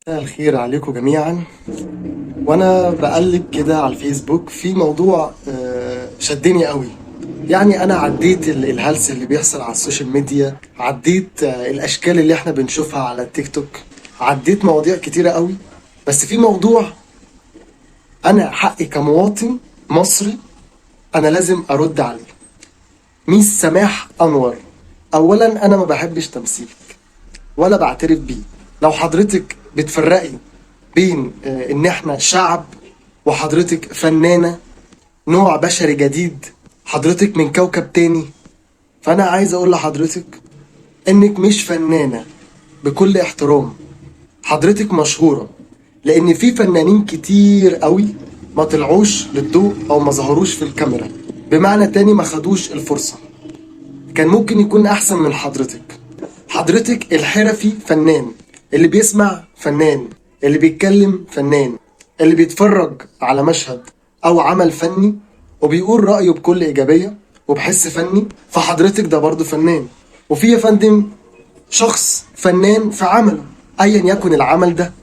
مساء الخير عليكم جميعا. وانا بقلب كده على الفيسبوك في موضوع شدني قوي. يعني انا عديت الهلس اللي بيحصل على ال social media، عديت الاشكال اللي احنا بنشوفها على التيك توك، عديت مواضيع كتيرة قوي، بس في موضوع انا حقي كمواطن مصري انا لازم ارد عليه. ميس سماح انور، اولا انا ما بحبش تمثيلك ولا بعترف بيه. لو حضرتك بتفرقي بين ان احنا شعب وحضرتك فنانة نوع بشري جديد، حضرتك من كوكب تاني، فانا عايز اقول لحضرتك انك مش فنانة. بكل احترام حضرتك مشهورة، لان في فنانين كتير قوي ما طلعوش للضوء او ما ظهروش في الكاميرا، بمعنى تاني ما خدوش الفرصة، كان ممكن يكون احسن من حضرتك. حضرتك الحرفي فنان، اللي بيسمع فنان، اللي بيتكلم فنان، اللي بيتفرج على مشهد او عمل فني وبيقول رأيه بكل إيجابية وبحس فني، فحضرتك ده برضه فنان. وفي يا فندم شخص فنان في عمله، ايا يكن العمل ده،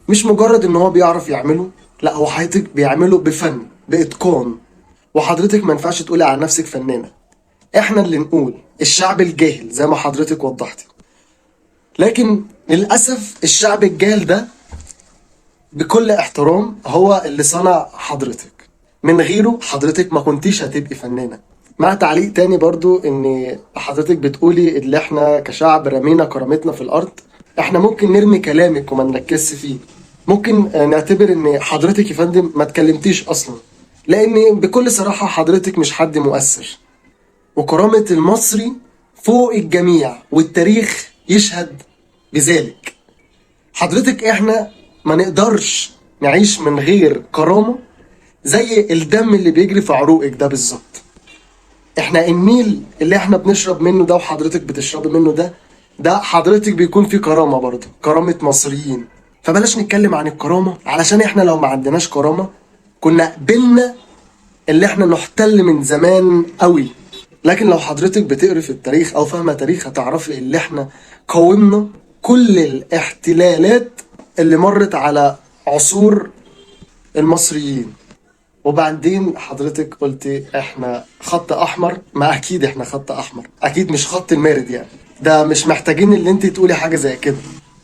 مش مجرد ان هو بيعرف يعمله، لا هو حضرتك بيعمله بفن بإتقان. وحضرتك ما ينفعش تقولي على نفسك فنانة. احنا اللي نقول الشعب الجاهل زي ما حضرتك وضحتي، لكن للأسف الشعب الجاهل ده بكل احترام هو اللي صنع حضرتك، من غيره حضرتك ما كنتيش هتبقي فنانة. مع تعليق تاني برضو ان حضرتك بتقولي اللي احنا كشعب رمينا كرامتنا في الارض. احنا ممكن نرمي كلامك وما نركزش فيه، ممكن نعتبر ان حضرتك يا فندم ما تكلمتيش اصلا، لان بكل صراحة حضرتك مش حد مؤثر، وكرامة المصري فوق الجميع والتاريخ يشهد بذلك. حضرتك احنا ما نقدرش نعيش من غير كرامة، زي الدم اللي بيجري في عروقك ده بالظبط. احنا النيل اللي احنا بنشرب منه ده وحضرتك بتشربي منه ده، ده حضرتك بيكون فيه كرامة برضه، كرامة مصريين. فبلاش نتكلم عن الكرامة، علشان احنا لو ما عندناش كرامة كنا قبلنا اللي احنا نحتل من زمان قوي. لكن لو حضرتك بتقري في التاريخ او فاهمة تاريخ هتعرفي اللي احنا قاومنا كل الاحتلالات اللي مرت على عصور المصريين. وبعدين حضرتك قلتي احنا خط احمر، ما اكيد احنا خط احمر، اكيد مش خط المارد يعني، ده مش محتاجين اللي انت تقولي حاجة زي كده.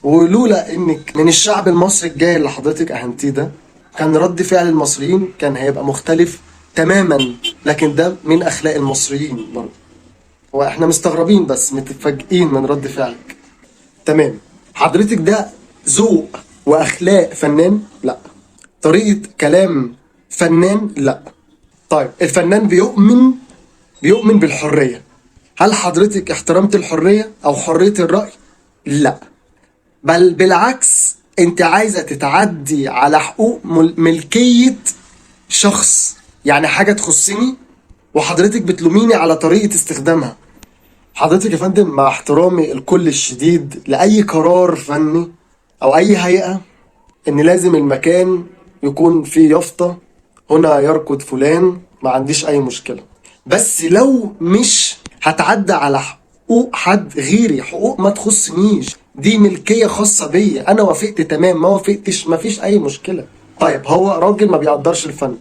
ولولا انك من الشعب المصري الجاي اللي حضرتك اهنتيه ده، كان رد فعل المصريين كان هيبقى مختلف تماما. لكن ده من اخلاق المصريين برضه، واحنا مستغربين بس متفاجئين من رد فعلك. تمام، حضرتك ده ذوق واخلاق فنان؟ لا. طريقة كلام فنان؟ لا. طيب الفنان بيؤمن بالحرية، هل حضرتك احترمت الحرية او حرية الرأي؟ لا، بل بالعكس انت عايزة تتعدي على حقوق ملكية شخص، يعني حاجة تخصني وحضرتك بتلوميني على طريقة استخدامها. حضرتك يا فندم مع احترامي الكل الشديد لأي قرار فني أو أي هيئة، إن لازم المكان يكون فيه يافطة هنا يركض فلان، ما عنديش أي مشكلة، بس لو مش هتعدى على حقوق حد غيري، حقوق ما تخصنيش، دي ملكية خاصة بيا، أنا وافقت تمام، ما وافقتش ما فيش أي مشكلة. طيب هو راجل ما بيقدرش الفن،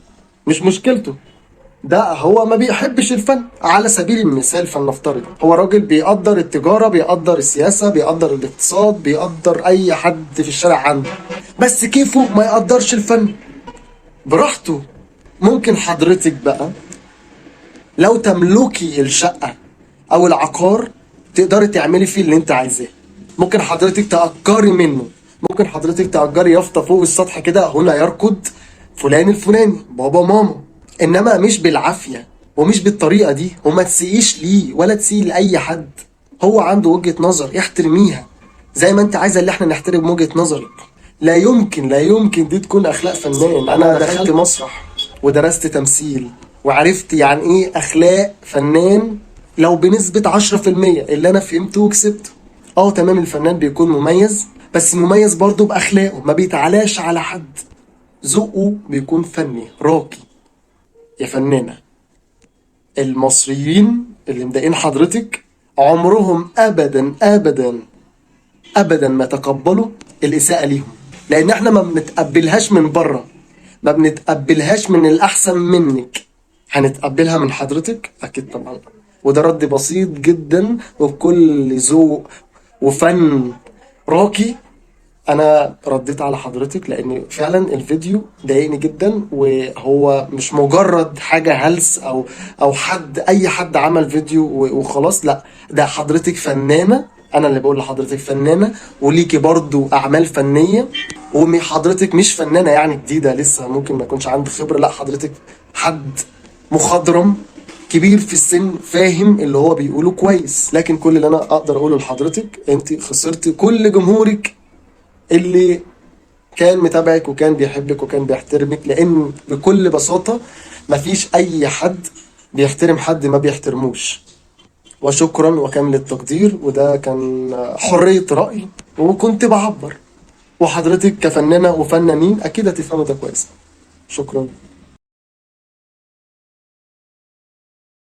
مش مشكلته، ده هو ما بيحبش الفن على سبيل المثال. فلنفترض هو راجل بيقدر التجارة، بيقدر السياسة، بيقدر الاقتصاد، بيقدر أي حد في الشارع عنده، بس كيفه ما يقدرش الفن براحته. ممكن حضرتك بقى لو تملكي الشقة أو العقار تقدري تعملي فيه اللي انت عايزاه، ممكن حضرتك تأجري منه، ممكن حضرتك تأجري يافطة فوق السطح كده هنا يركض فلان الفلاني بابا ماما، انما مش بالعافية ومش بالطريقة دي، وما تسيئيش ليه ولا تسيئي لأي حد. هو عنده وجهة نظر احترميها زي ما انت عايزة اللي احنا نحترم وجهة نظرك. لا يمكن، لا يمكن دي تكون أخلاق فنان. أنا دخلت مسرح ودرست تمثيل وعرفت يعني ايه أخلاق فنان لو بنسبة 10% اللي أنا فهمته وكسبته. تمام، الفنان بيكون مميز، بس مميز برضه بأخلاقه، ما بيتعلاش على حد، ذوقه بيكون فني راقي. يا فنانة، المصريين اللي مضايقين حضرتك عمرهم أبدا أبدا أبدا ما تقبلوا الإساءة ليهم. لان احنا ما بنتقبلهاش من بره، ما بنتقبلهاش من الاحسن منك، هنتقبلها من حضرتك اكيد طبعا. وده رد بسيط جدا وبكل ذوق وفن راقي انا رديت على حضرتك، لان فعلا الفيديو ضايقني جدا، وهو مش مجرد حاجة هلس او حد، اي حد عمل فيديو وخلاص، لا ده حضرتك فنانة، انا اللي بقول لحضرتك فنانة وليكي برضو اعمال فنية، وحضرتك مش فنانة يعني جديدة لسه ممكن ما يكونش عندك خبره، لا حضرتك حد مخضرم كبير في السن فاهم اللي هو بيقوله كويس. لكن كل اللي انا اقدر اقوله لحضرتك، انت خسرتي كل جمهورك اللي كان متابعك وكان بيحبك وكان بيحترمك، لان بكل بساطة مفيش اي حد بيحترم حد ما بيحترموش. وشكرا وكامل التقدير. وده كان حرية رأي وكنت بعبر، وحضرتك كفنانة وفنانين اكيد هتفهموا ده كويس. شكرا.